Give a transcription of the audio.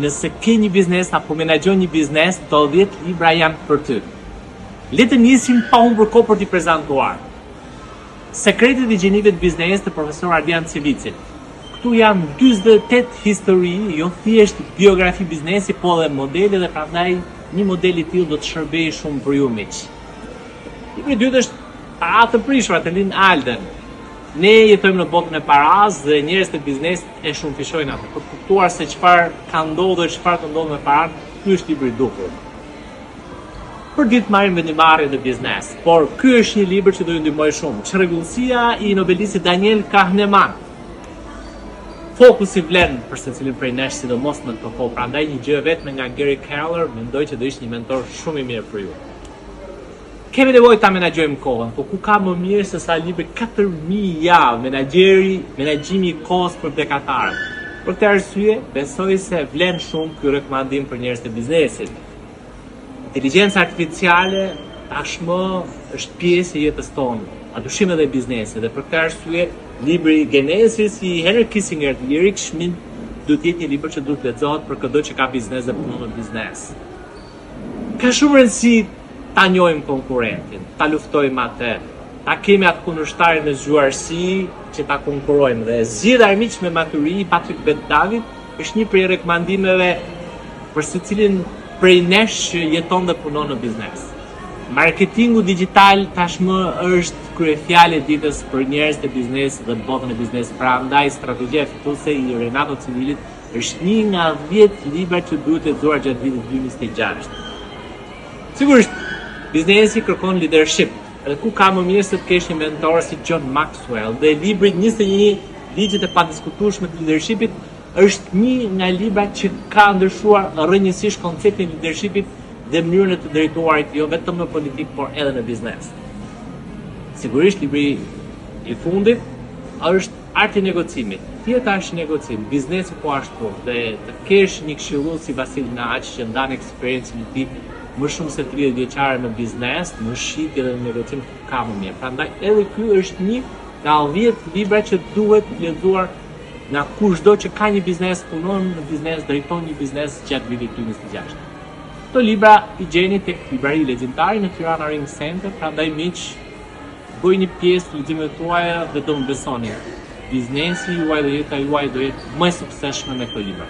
Nëse ke një biznes apo menaxhon një biznes, këto 10 libra janë për ty. Le të nisim pa humbur kohë për t'i prezantuar. Sekretet e gjenive të biznesit të profesor Ardian Civicit. Këtu janë 48 histori, jo thjesht biografi biznesi, po edhe modele dhe prandaj një model i tillë do të shërbejë shumë për ju miq. Libri i dytë është Para të prishura të Lynn Alden. Ne jetojmë në botën e parasë dhe njerëzit e biznesit e shumëfishojnë atë. Për të kuptuar se çfarë ka ndodhur e çfarë të ndodhë me paranë, ky është libri i duhur. Për ditë marrim vendimmarrje në biznes, por ky është një libër që do ju ndihmojë shumë. Çrregullsia i nobelistit Daniel Kahneman. Fokusi vlen për secilin prej nesh, sidomos në këtë kohë, prandaj një gjë e vetme nga Gary Keller mendoj që do ishte një mentor shumë i mirë për ju. Kemi nevojë ta menaxhojmë kohën, po ku ka më mirë se sa libri 4000 javë menaxheri, menaxhimi i kohës për vdekatarët. Për këtë arsye, besoj se vlen shumë ky rekomandim për njerëzit e biznesit. Inteligjenca artificiale tashmë është pjesë e jetës tonë, padyshim edhe e biznesit dhe për këtë arsye libri Genesis i Henry Kissinger dhe Eric Schmidt duhet të jetë një libër që duhet të lexohet për këdo që ka biznes dhe punon në biznes. Ka shumë rëndësi ta njohim konkurrentin, ta luftojmë atë, ta kemi atë kundërshtarin me zgjuarsi që ta konkurrojmë dhe Zgjidh armiqtë me maturi i Patrick Bet David është një prej rekomandimeve për secilin prej nesh që jeton dhe punon në biznes. Marketingu digjital tashmë është kryefjalë e ditës për njerëzit e biznesit dhe botën e biznesit, prandaj strategjia fituese i Renato Civilit Është një nga 10 librat që duhet lexuar gjatë vitit 2026. Sigurisht, biznesi kërkon leadership. Edhe ku ka më mirë se të kesh një mentor si John Maxwell dhe libri 21 ligjet e padiskutueshme të leadershipit është një nga librat që ka ndryshuar rrënjësisht konceptin e leadershipit dhe mënyrën e të drejtuarit jo vetëm në politikë, por edhe në biznes. Sigurisht libri i fundit është Arti i negocimit. Jeta është negocim, biznesi po ashtu dhe të kesh një këshillues si Vasil Naçi që ndan eksperiencën e tij më shumë se 30 vjeçare në biznes, në shitje dhe në negocim ka më mirë. Prandaj edhe ky është një nga 10 libra që duhet lexuar nga kushdo që ka një biznes, punon në biznes, drejton një biznes gjatë vitit 2026. Këto libra i gjeni tek librari Leximtari në Tirana Ring Center, prandaj miq, Bëjini pjesë të leximeve tuaja dhe do më besoni, biznesi juaj dhe jeta juaj do jetë më e suksesshme me këto libra.